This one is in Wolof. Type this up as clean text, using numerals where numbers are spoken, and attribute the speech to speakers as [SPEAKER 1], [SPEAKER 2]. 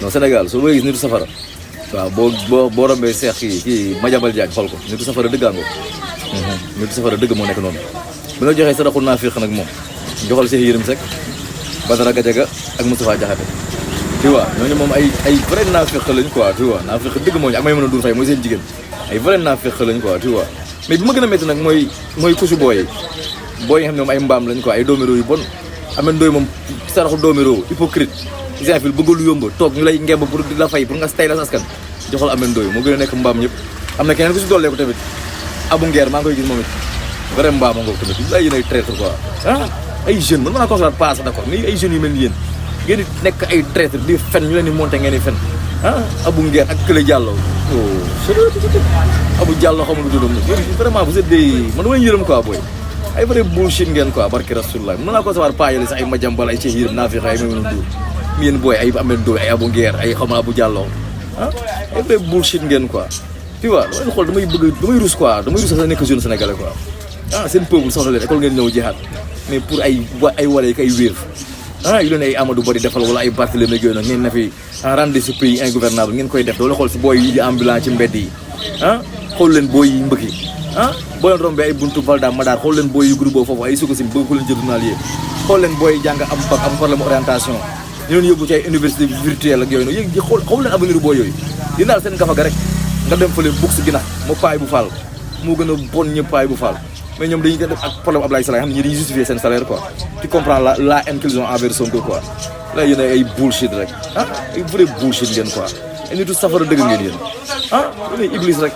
[SPEAKER 1] non Sénégal soo bëggee gis nitu safara waaw boo rombee seex kii Madiambal Diagne xool ko nitu safara dëggaangoo nitu safara dëgg moo nekk noonu bi nga joxee saraxul naafiq nag moom joxal Cheikh Yérim Seck Badara Gadiaga ak Moustapha Diakhaté tu vois ñooñu moom ay vrai naafiq lañ quoi tu vois naafiq dëgg moo ñu ak may mën a dur fay mooy seen jigéen ay vrai naafiq lañ quoi tu vois mais bi ma gën a métti nag mooy kusu booy yi nga xam ne moom ay mbaam lañ quoi ay dooméro yu bon amee ndooy moom saraxu dooméro hypocrite Saint-Fil bëgg lu yomb toog ñu lay ngemb pour di la fay pour nga tay la askan joxal amee ndooy moo gën a nekk mbaam ñëpp am na keneen ku si dollee ko tamit Abu Ngeer maa ngi koy gis moom it vrai mbaam a ngoog tamit ay yéen ay traître quoi ay jeunes man mën naa ko xalaat paase d'accord mais ay jeunes yu mel ni yéen ngeen di nekk ay traître di fen ñu leen di monté ngeen di fen Abu Ngeer ak Kële Diallo Abu Diallo xamul lu tuddam vraiment vous êtes des man dama yërëm quoi booy ay vrai bullshit ngeen quoi barki rasulullah mën naa ko savoir pas yële sax ay Madiambal ay Cheikh Yérim naafiq ay may mën a mi yéen booy ay amee dooy ay Abu Ngeer ay xamal Abu Diallo ay vrai bullshit ngeen quoi tu vois damay xool damay rus quoi damay rus sax nekk jeune sénégalais quoi seen peuple soxla leen école ngeen ñëw jihaat mais pour ay waree kay wéer yu leen ay Amadou Bari defal wala ay Barthélémy Gueye nag ngeen na fi rendre ce pays ingouvernable ngeen koy def doo la xool si booy yi di ambulant ci mbedd yi xool leen booy yi mbëkki boo leen rombee ay buntu Valda Madar xool leen booy yu groupe foofu ay Sococim bëgg ko leen jël journalier xool leen booy jàng am bac am problème orientation ñu leen yóbbu ci ay université virtuelle ak yooyu noonu yéen xool leen avenir booy yooyu di daal seen gafa ga rek nga dem fële bugg si ginax moo paay bu faal moo gën a bon ñëpp paay bu faal mais ñoom dañuy def ak problème Ablaye Salaam xam ne ñi dañuy justifier seen salaire quoi tu comprends la haine qu'ils ont envers Sonko quoi là yéen ay bullshit rek ay vrai bullshit ngeen quoi ay nitu safara dëgg ngeen yéen yéen ay iblis rek